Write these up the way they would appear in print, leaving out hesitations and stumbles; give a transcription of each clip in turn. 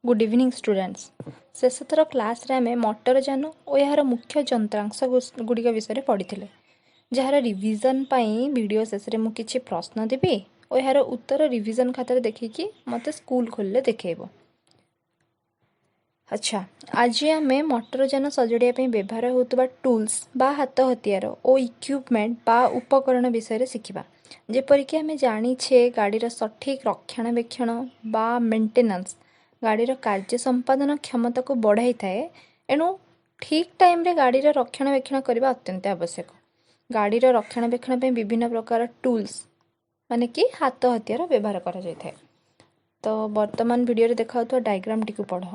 Good evening students. ଶେଷଥର କ୍ଲାସ୍ରେ ଆମେ ମଟର ଯାନ ଓ ଏହାର ମୁଖ୍ୟ ଯନ୍ତ୍ରାଂଶ ଗୁଡ଼ିକ ବିଷୟରେ ପଢ଼ିଥିଲେ, ଯାହାର ରିଭିଜନ୍ ପାଇଁ ଭିଡ଼ିଓ ଶେଷରେ ମୁଁ କିଛି ପ୍ରଶ୍ନ ଦେବି ଓ ଏହାର ଉତ୍ତର ରିଭିଜନ୍ ଖାତାରେ ଦେଖିକି ମୋତେ ସ୍କୁଲ ଖୋଲିଲେ ଦେଖେଇବ। ଆଚ୍ଛା, ଆଜି ଆମେ ମଟର ଯାନ ସଜାଡ଼ିବା ପାଇଁ ବ୍ୟବହାର ହେଉଥିବା ଟୁଲ୍ସ ବା ହାତ ହତିଆର ଓ ଇକ୍ୟୁପମେଣ୍ଟ ବା ଉପକରଣ ବିଷୟରେ ଶିଖିବା। ଯେପରିକି ଆମେ ଜାଣିଛେ, ଗାଡ଼ିର ସଠିକ୍ ରକ୍ଷଣାବେକ୍ଷଣ ବା ମେଣ୍ଟେନାନ୍ସ ଗାଡ଼ିର କାର୍ଯ୍ୟ ସମ୍ପାଦନ କ୍ଷମତାକୁ ବଢ଼ାଇଥାଏ। ଏଣୁ ଠିକ୍ ଟାଇମ୍ରେ ଗାଡ଼ିର ରକ୍ଷଣାବେକ୍ଷଣ କରିବା ଅତ୍ୟନ୍ତ ଆବଶ୍ୟକ। ଗାଡ଼ିର ରକ୍ଷଣାବେକ୍ଷଣ ପାଇଁ ବିଭିନ୍ନ ପ୍ରକାର ଟୁଲ୍ସ, ମାନେ କି ହାତ ହତିଆର ବ୍ୟବହାର କରାଯାଇଥାଏ। ତ ବର୍ତ୍ତମାନ ଭିଡ଼ିଓରେ ଦେଖାଉଥିବା ଡାଇଗ୍ରାମଟିକୁ ପଢ଼।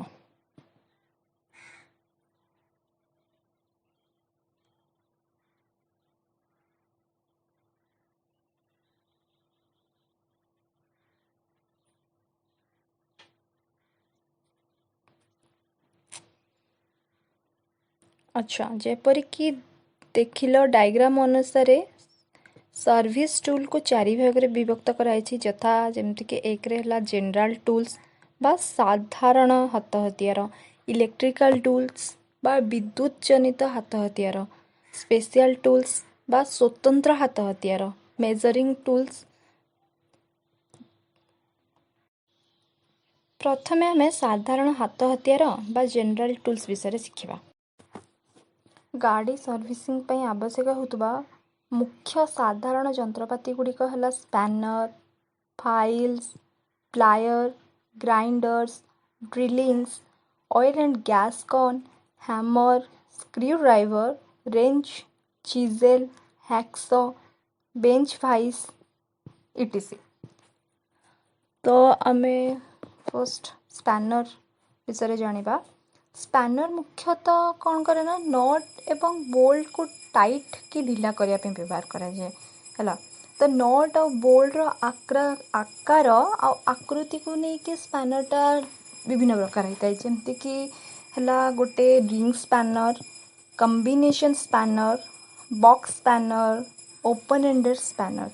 ଆଚ୍ଛା, ଯେପରିକି ଦେଖିଲ, ଡାଇଗ୍ରାମ ଅନୁସାରେ ସର୍ଭିସ୍ ଟୁଲ୍କୁ ଚାରି ଭାଗରେ ବିଭକ୍ତ କରାଯାଇଛି, ଯଥା ଯେମିତିକି ଏକରେ ହେଲା ଜେନେରାଲ ଟୁଲ୍ସ ବା ସାଧାରଣ ହାତ ହତିଆର, ଇଲେକ୍ଟ୍ରିକାଲ ଟୁଲ୍ସ ବା ବିଦ୍ୟୁତ ଜନିତ ହାତ ହତିଆର, ସ୍ପେଶିଆଲ ଟୁଲ୍ସ ବା ସ୍ୱତନ୍ତ୍ର ହାତ ହତିଆର, ମେଜରିଂ ଟୁଲ୍ସ। ପ୍ରଥମେ ଆମେ ସାଧାରଣ ହାତ ହତିଆର ବା ଜେନେରାଲ ଟୁଲ୍ସ ବିଷୟରେ ଶିଖିବା। ଗାଡ଼ି ସର୍ଭିସିଂ ପାଇଁ ଆବଶ୍ୟକ ହେଉଥିବା ମୁଖ୍ୟ ସାଧାରଣ ଯନ୍ତ୍ରପାତି ଗୁଡ଼ିକ ହେଲା spanner, files, plier, grinders, drillings, oil and gas gun, hammer, screw driver, wrench, chisel, hacksaw, bench vise, etc. ତ ଆମେ ଫାର୍ଷ୍ଟ ସ୍ପାନର ବିଷୟରେ ଜାଣିବା। ସ୍ପାନର ମୁଖ୍ୟତଃ କ'ଣ କରେ ନା, not ଏବଂ ବୋଲ୍ଟକୁ ଟାଇଟ୍ କି ଢିଲା କରିବା ପାଇଁ ବ୍ୟବହାର କରାଯାଏ, ହେଲା। ତ not ଆଉ ବୋଲ୍ଟର ଆକାର ଆଉ ଆକୃତିକୁ ନେଇକି ସ୍ପାନରଟା ବିଭିନ୍ନ ପ୍ରକାର ହେଇଥାଏ। ଯେମିତିକି ହେଲା ଗୋଟେ ring spanner, combination spanner, box spanner, open ended spanner,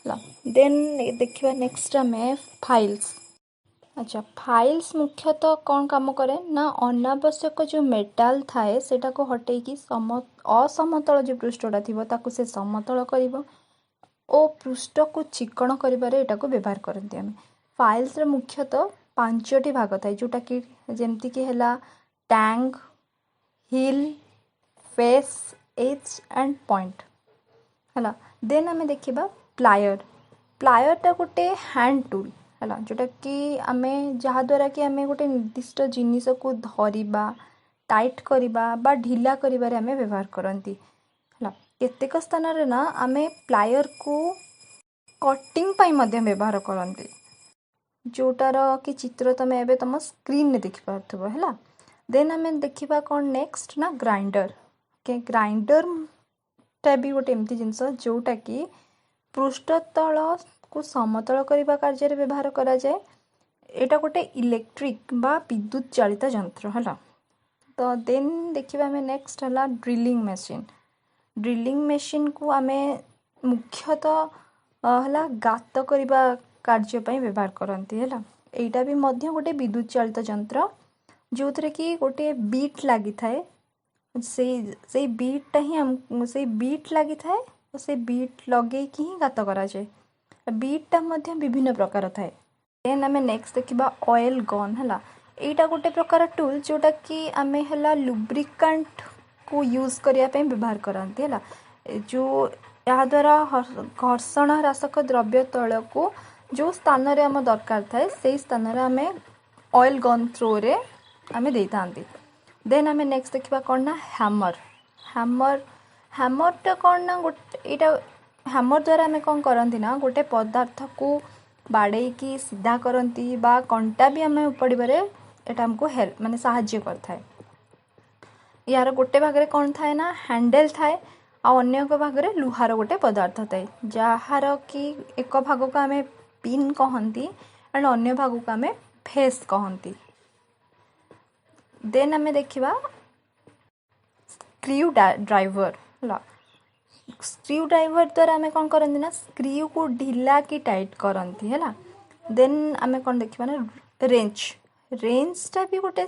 ହେଲା। ଦେନ୍ ଦେଖିବା ନେକ୍ସଟ ଆମେ ଫାଇଲ୍ସ। ଆଚ୍ଛା, ଫାଇଲ୍ସ ମୁଖ୍ୟତଃ କ'ଣ କାମ କରେ ନା, ଅନାବଶ୍ୟକ ଯେଉଁ ମେଟାଲ ଥାଏ ସେଇଟାକୁ ହଟେଇକି ଅସମତଳ ଯେଉଁ ପୃଷ୍ଠଟା ଥିବ ତାକୁ ସେ ସମତଳ କରିବ ଓ ପୃଷ୍ଠକୁ ଚିକଣ କରିବାରେ ଏଟାକୁ ବ୍ୟବହାର କରନ୍ତି ଆମେ। ଫାଇଲ୍ସର ମୁଖ୍ୟତଃ ପାଞ୍ଚଟି ଭାଗ ଥାଏ, ଯେଉଁଟାକି ଯେମିତିକି ହେଲା tang, heel, face, edge and point, ହେଲା। ଦେନ୍ ଆମେ ଦେଖିବା ପ୍ଲାୟର। ପ୍ଲାୟରଟା ଗୋଟେ ହ୍ୟାଣ୍ଡ ଟୁଲ୍, ହେଲା, ଯେଉଁଟାକି ଆମେ ଯାହାଦ୍ୱାରା କି ଆମେ ଗୋଟେ ନିର୍ଦ୍ଦିଷ୍ଟ ଜିନିଷକୁ ଧରିବା, ଟାଇଟ୍ କରିବା ବା ଢିଲା କରିବାରେ ଆମେ ବ୍ୟବହାର କରନ୍ତି, ହେଲା। କେତେକ ସ୍ଥାନରେ ନା ଆମେ ପ୍ଲାୟରକୁ କଟିଂ ପାଇଁ ମଧ୍ୟ ବ୍ୟବହାର କରନ୍ତି, ଯେଉଁଟାର କି ଚିତ୍ର ତୁମେ ଏବେ ତୁମ ସ୍କ୍ରିନ୍ରେ ଦେଖିପାରୁଥିବ, ହେଲା। ଦେନ୍ ଆମେ ଦେଖିବା କ'ଣ ନେକ୍ସଟ ନା ଗ୍ରାଇଣ୍ଡର। ଓକେ, ଗ୍ରାଇଣ୍ଡରଟା ବି ଗୋଟେ ଏମିତି ଜିନିଷ ଯେଉଁଟାକି ପୃଷ୍ଠତଳକୁ ସମତଳ କରିବା କାର୍ଯ୍ୟରେ ବ୍ୟବହାର କରାଯାଏ। ଏଇଟା ଗୋଟେ ଇଲେକ୍ଟ୍ରିକ୍ ବା ବିଦ୍ୟୁତ ଚାଳିତ ଯନ୍ତ୍ର, ହେଲା। ତ ଦେନ୍ ଦେଖିବା ଆମେ ନେକ୍ସଟ ହେଲା ଡ୍ରିଲିଂ ମେସିନ୍। ଡ୍ରିଲିଂ ମେସିନ୍କୁ ଆମେ ମୁଖ୍ୟତଃ ହେଲା ଗାତ କରିବା କାର୍ଯ୍ୟ ପାଇଁ ବ୍ୟବହାର କରନ୍ତି, ହେଲା। ଏଇଟା ବି ମଧ୍ୟ ଗୋଟେ ବିଦ୍ୟୁତ ଚାଳିତ ଯନ୍ତ୍ର, ଯେଉଁଥିରେ କି ଗୋଟେ ବିଟ୍ ଲାଗିଥାଏ। ସେଇ ବିଟ୍ଟା ହିଁ ଆମ ସେଇ ବିଟ୍ ଲାଗିଥାଏ ଓ ସେଇ ବିଟ୍ ଲଗେଇକି ହିଁ ଗାତ କରାଯାଏ। ବିଟ୍ଟା ମଧ୍ୟ ବିଭିନ୍ନ ପ୍ରକାର ଥାଏ। ଦେନ୍ ଆମେ ନେକ୍ସଟ ଦେଖିବା ଅଏଲ୍ ଗନ୍, ହେଲା। ଏଇଟା ଗୋଟେ ପ୍ରକାର ଟୁଲ୍ ଯେଉଁଟାକି ଆମେ ହେଲା ଲୁବ୍ରିକାଣ୍ଟକୁ ୟୁଜ୍ କରିବା ପାଇଁ ବ୍ୟବହାର କରନ୍ତି, ହେଲା। ଯେଉଁ ଏହାଦ୍ୱାରା ଘର୍ଷଣ ହ୍ରାସକ ଦ୍ରବ୍ୟ ତୈଳକୁ ଯେଉଁ ସ୍ଥାନରେ ଆମ ଦରକାର ଥାଏ, ସେଇ ସ୍ଥାନରେ ଆମେ ଅଏଲ୍ ଗନ୍ ଥ୍ରୋରେ ଆମେ ଦେଇଥାନ୍ତି। ଦେନ୍ ଆମେ ନେକ୍ସଟ ଦେଖିବା କ'ଣ ନା ହ୍ୟାମର। ହ୍ୟାମରଟା କ'ଣ ନା ଗୋଟେ ଏଇଟା ହ୍ୟାମର ଦ୍ୱାରା ଆମେ କ'ଣ କରନ୍ତି ନା, ଗୋଟେ ପଦାର୍ଥକୁ ବାଡ଼େଇକି ସିଧା କରନ୍ତି ବା କଣ୍ଟା ବି ଆମେ ଉପାଡ଼ିବାରେ ଏଇଟା ଆମକୁ ହେଲ୍ପ, ମାନେ ସାହାଯ୍ୟ କରିଥାଏ। ୟାର ଗୋଟେ ଭାଗରେ କ'ଣ ଥାଏ ନା ହ୍ୟାଣ୍ଡେଲ୍ ଥାଏ, ଆଉ ଅନ୍ୟ ଏକ ଭାଗରେ ଲୁହାର ଗୋଟେ ପଦାର୍ଥ ଥାଏ, ଯାହାର କି ଏକ ଭାଗକୁ ଆମେ ପିନ୍ କହନ୍ତି ଆଣ୍ଡ ଅନ୍ୟ ଭାଗକୁ ଆମେ ଫେସ୍ କହନ୍ତି। ଦେନ୍ ଆମେ ଦେଖିବା ସ୍କ୍ରିଉ ଡ୍ରାଇଭର, ହେଲା। ସ୍କ୍ରିଉ ଡ୍ରାଇଭର ଦ୍ୱାରା ଆମେ କ'ଣ କରନ୍ତି ନା, ସ୍କ୍ରିଉକୁ ଢିଲା କି ଟାଇଟ୍ କରନ୍ତି, ହେଲା। ଦେନ୍ ଆମେ କ'ଣ ଦେଖିବା ନା ରେଞ୍ଚ। ରେଞ୍ଚଟା ବି ଗୋଟେ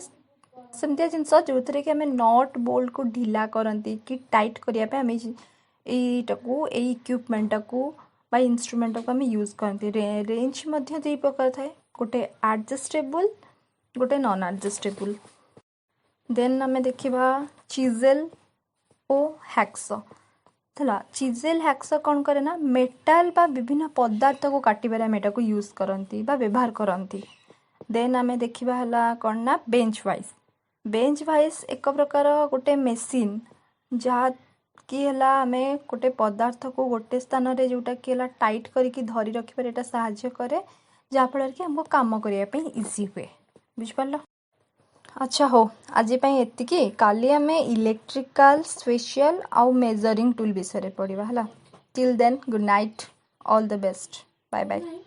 ସେମିତିଆ ଜିନିଷ ଯେଉଁଥିରେ କି ଆମେ not ବୋଲ୍ଟକୁ ଢିଲା କରନ୍ତି କି ଟାଇଟ୍ କରିବା ପାଇଁ ଆମେ ଏଇଟାକୁ, ଏଇ ଇକ୍ୟୁପମେଣ୍ଟଟାକୁ ବା ଇନଷ୍ଟ୍ରୁମେଣ୍ଟଟାକୁ ଆମେ ୟୁଜ୍ କରନ୍ତି। ରେଞ୍ଚ ମଧ୍ୟ ଦୁଇ ପ୍ରକାର ଥାଏ, ଗୋଟେ ଆଡ଼ଜଷ୍ଟେବୁଲ୍, ଗୋଟେ ନନ୍ ଆଡ଼ଜଷ୍ଟେବୁଲ୍। ଦେନ୍ ଆମେ ଦେଖିବା ଚିଜେଲ୍ ଓ ହ୍ୟାକ୍ସ ହେଲା। ଚିଜେଲ୍ ହ୍ୟାକ୍ସ କ'ଣ କରେ ନା ମେଟାଲ ବା ବିଭିନ୍ନ ପଦାର୍ଥକୁ କାଟିବାରେ ଆମେ ଏଟାକୁ ୟୁଜ୍ କରନ୍ତି ବା ବ୍ୟବହାର କରନ୍ତି। ଦେନ୍ ଆମେ ଦେଖିବା ହେଲା କ'ଣ ନା ବେଞ୍ଚ ଭାଇସ୍। ବେଞ୍ଚ ଭାଇସ୍ ଏକ ପ୍ରକାର ଗୋଟେ ମେସିନ୍, ଯାହାକି ହେଲା ଆମେ ଗୋଟେ ପଦାର୍ଥକୁ ଗୋଟେ ସ୍ଥାନରେ ଯେଉଁଟାକି ହେଲା ଟାଇଟ୍ କରିକି ଧରି ରଖିବାରେ ଏଇଟା ସାହାଯ୍ୟ କରେ, ଯାହାଫଳରେ କି ଆମକୁ କାମ କରିବା ପାଇଁ ଇଜି ହୁଏ। ବୁଝିପାରିଲ? ଆଚ୍ଛା ହଉ, ଆଜି ପାଇଁ ଏତିକି। କାଲି ଆମେ ଇଲେକ୍ଟ୍ରିକାଲ, ସ୍ପେଶିଆଲ ଆଉ ମେଜରିଂ ଟୁଲ୍ ବିଷୟରେ ପଢ଼ିବା, ହେଲା? Till then, good night, all the best, bye bye.